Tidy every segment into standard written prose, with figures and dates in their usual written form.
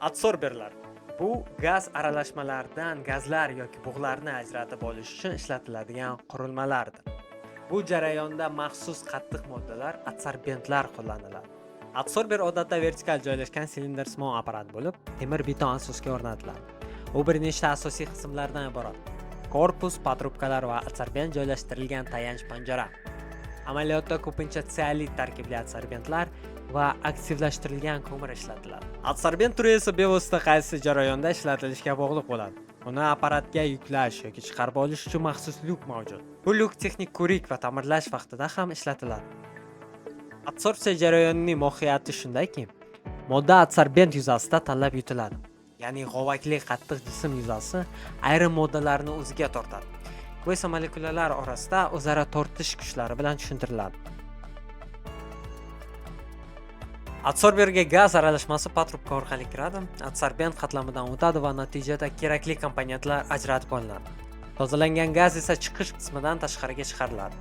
Adsorberlar bu gaz aralashmalaridan gazlar yoki bug'larni ajratib olish uchun ishlatiladigan qurilmalardir. Bu jarayonda maxsus qattiq moddalar adsorbentlar qo'llaniladi. Adsorber odatda vertikal joylashgan silindrsimon apparat bo'lib, temir beton asosga o'rnatiladi. U bir nechta asosiy qismlardan iborat: korpus, patrubkalar va adsorbent joylashtirilgan tayanch panjara. Amaliyotda ko'pincha tsialit tarkibli adsorbentlar va aktivlashtirilgan ko'mir ishlatiladi. Adsorbent turi esa bevosita qaysi jarayonda ishlatilishiga bog'liq bo'ladi. Uni apparatga yuklash yoki chiqarib olish uchun maxsus lyuk mavjud. Bu lyuk texnik ko'rik va ta'mirlash vaqtida ham ishlatiladi. Adsorbsiya jarayonining mohiyati shundaki, modda adsorbent yuzasida tanlab yutiladi. Ya'ni g'ovakli qattiq jism yuzasi ayrim moddalarni o'ziga tortadi. Bu esa molekulalar orasida o'zaro tortish kuchlari bilan tushuntiriladi. Adsorberga gaz aralashmasi patrubka orqali kiradi, adsorbent qatlamidan o'tadi va natijada kerakli komponentlar ajratib olinadi. Tozalangan gaz esa chiqish qismidan tashqariga chiqariladi.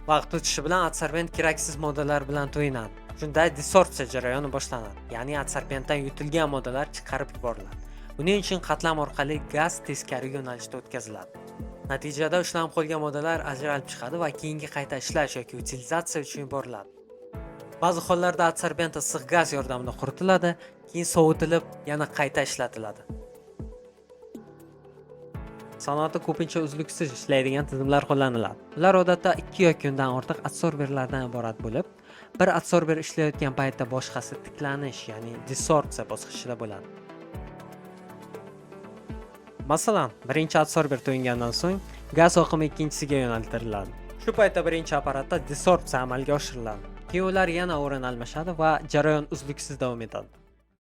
Vaqt o'tishi bilan adsorbent keraksiz moddalar bilan to'yinadi. Shunda desorbsiya jarayoni boshlanadi, ya'ni adsorbentdan yutilgan moddalar chiqarib yuboriladi. Buning uchun qatlam orqali gaz teskari yo'nalishda o'tkaziladi. Natijada ushlanib qolgan moddalar ajralib chiqadi va keyingi qayta ishlash yoki utilizatsiya uchun yuboriladi. Ba'zi hollarda adsorbent issiq gaz yordamida quritiladi, keyin sovitilib, yana qayta ishlatiladi. Sanoatda ko'pincha uzluksiz ishlaydigan tizimlar qo'llaniladi. Ular odatda 2 yoki undan ortiq adsorberlardan iborat bo'lib, bir adsorber ishlayotgan paytda boshqasi tiklanish, ya'ni desorbsiya bosqichida bo'ladi. Masalan, birinchi adsorber to'yingandan so'ng gaz oqimi ikkinchisiga yo'naltiriladi. Shu paytda birinchi apparatda desorbsiya amalga oshiriladi. Keyin ular yana o'rin almashadi va jarayon uzluksiz davom etadi.